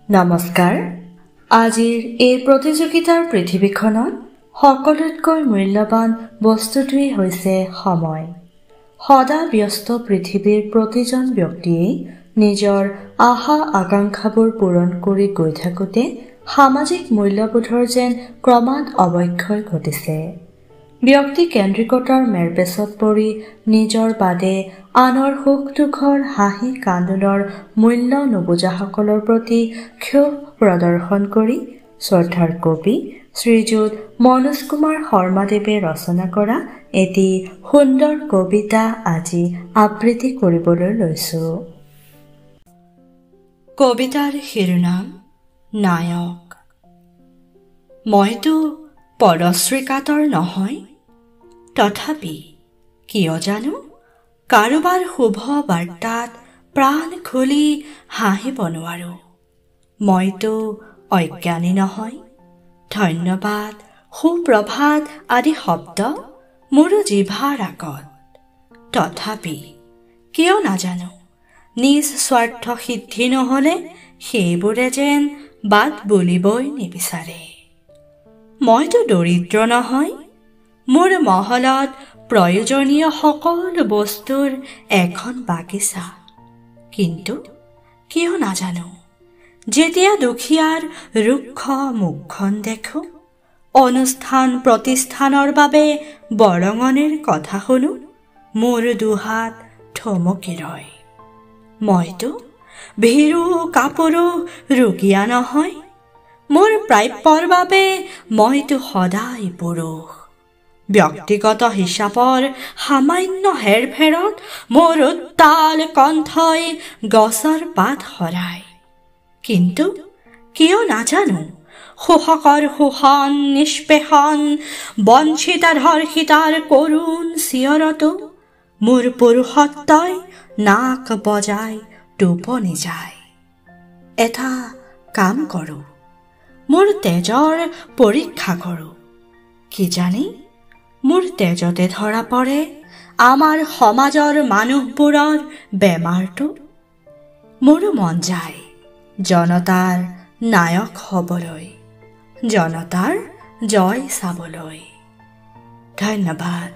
নমস্কাৰ। আজিৰ এই প্ৰতিযোগিতাৰ পৃথিৱীখনত সকলোতকৈ মূল্যৱান বস্তুটোৱেই হৈছে সময়। সদা ব্যস্ত পৃথিৱীৰ প্ৰতিজন ব্যক্তিয়েই নিজৰ আশা আকাংক্ষাবোৰ পূৰণ কৰি গৈ থাকোঁতে সামাজিক মূল্যবোধৰ যেন ক্ৰমাৎ অৱক্ষয় ঘটিছে। ব্যক্তিকেন্দ্ৰিকতাৰ মেৰপেচত পৰি নিজৰ বাদে আনৰ সুখ দুখৰ হাঁহি কান্দোনৰ মূল্য নুবুজাসকলৰ প্ৰতি ক্ষোভ প্ৰদৰ্শন কৰি শ্ৰদ্ধাৰ কবি শ্ৰীযুত মনোজ কুমাৰ শৰ্মাদেৱে ৰচনা কৰা এটি সুন্দৰ কবিতা আজি আবৃত্তি কৰিবলৈ লৈছোঁ। কবিতাৰ শিৰোনাম নায়ক। মইতো পৰশ্ৰীকাতৰ নহয়, তথাপি কিয় জানো কাৰোবাৰ শুভ বাৰ্তাত প্ৰাণ খুলি হাঁহিব নোৱাৰোঁ। মইতো অজ্ঞানী নহয়, ধন্যবাদ, সুপ্ৰভাত আদি শব্দ মোৰো জিভাৰ আগত, তথাপি কিয় নাজানো নিজ স্বাৰ্থ সিদ্ধি নহ'লে সেইবোৰে যেন বাট বুলিবই নিবিচাৰে। মইতো দৰিদ্ৰ নহয়, মোৰ মহলত প্ৰয়োজনীয় সকলো বস্তুৰ এখন বাগিচা, কিন্তু কিয় নাজানো যেতিয়া দুখীয়াৰ ৰুক্ষ মুখখন দেখোঁ, অনুষ্ঠান প্ৰতিষ্ঠানৰ বাবে বৰঙণিৰ কথা শুনো, মোৰ দুহাত থমকি ৰয়। মইতো ভীৰু কাপোৰো ৰুগীয়া নহয়, মোৰ প্ৰাপ্যৰ বাবে মইতো সদায় পুৰুষ। ব্যক্তিগত হিচাপৰ সামান্য হেৰফেৰত মোৰ উত্তাল কণ্ঠই গছৰ পাত সৰায়, কিন্তু কিয় নাজানো শোষকৰ শোষণ, নিষ্পেষণ, বঞ্চিতা ধৰ্ষিতাৰ কৰুণ চিঞৰতো মোৰ পুৰুষত্বই নাক বজাই টোপনি যায়। এটা কাম কৰোঁ, মোৰ তেজৰ পৰীক্ষা কৰোঁ, কিজানি মোৰ তেজতে ধৰা পৰে আমাৰ সমাজৰ মানুহবোৰৰ বেমাৰটো। মোৰো মন যায় জনতাৰ নায়ক হ'বলৈ, জনতাৰ জয় চাবলৈ। ধন্যবাদ।